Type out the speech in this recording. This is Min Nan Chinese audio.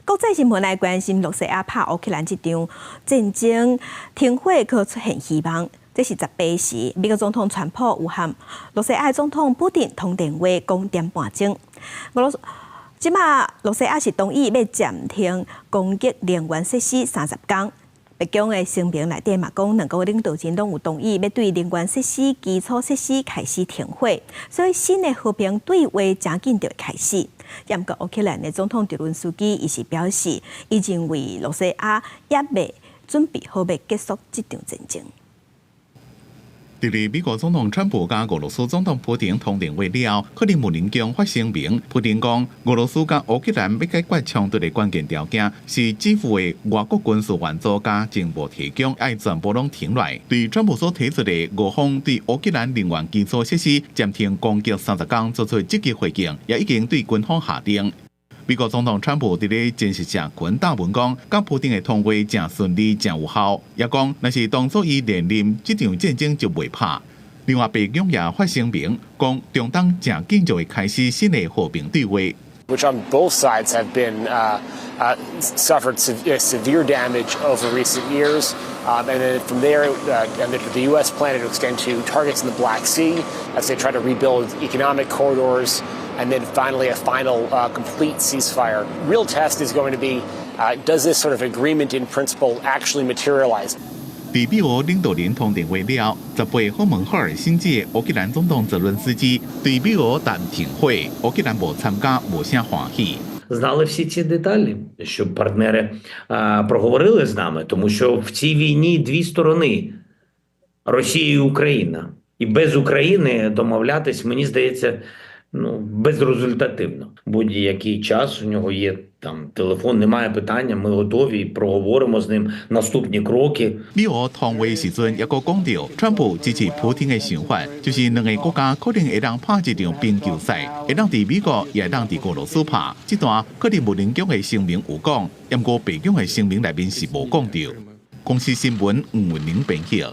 國際新聞來關心羅西亞拍烏克蘭這場戰爭停火閣出現希望。這是18時，美國總統川普有和羅西亞總統普丁通電話講點半鐘。俄羅斯這馬羅西亞是同意欲暫停攻擊能源設施30工。白宮的聲明內底嘛講，兩國領導人攏有同意欲對能源設施、基礎設施開始停火，所以新的和平對話誠緊就會開始。毋過烏克蘭的總統澤倫斯基伊是表示，伊認為羅西亞猶未準備好欲結束這場戰爭。佇咧美國總統川普佮俄羅斯總統普丁通電話了後，克里姆林宮發聲明，普丁講俄羅斯佮烏克蘭欲解決衝突的關鍵條件是支付的外國軍事援助佮情報提供，愛全部攏停落來。對川普所提出的俄方對烏克蘭能源基礎設施暫停攻擊30工做出積極回應，也已經對軍方下令。美國總統川普佇咧真實社群貼文講，佮普丁的通話誠順利、誠有效，也講若是當初伊連任，這場戰爭就袂拍。另外，白宮也發聲明講，中東誠緊就會開始新的和平對話。 Which on both sides have been suffered severe damage over recent years. And then from there, and the U.S. plan to extend to targets in the Black Sea as they try to rebuild economic corridors, and then finally a final complete ceasefire. Real test is going to be does this sort of agreement in principle actually materialize? 佇美俄領導人通電話了，18訪問赫爾辛基的烏克蘭總統澤倫斯基對美俄談停火，烏克蘭無參加，無啥歡喜。 Знали всі ці деталі, щоб партнери проговорили з нами, тому що в цій війні дві сторони: Росія і Україна. І без України домовлятись, мені здається, ну, безрезультативно. Будь-який час у нього є там телефон, немає питання. Ми готові, проговоримо з ним наступні кроки. 美俄通話時陣，猶閣講著，川普支持普丁的想法，就是兩个國家可能會當拍一場冰球賽，會當佇美國，也會當佇俄羅斯拍。這段克里姆林宮的聲明有講，毋過白宮的聲明內面是無講著。公視新聞吳文玲編譯。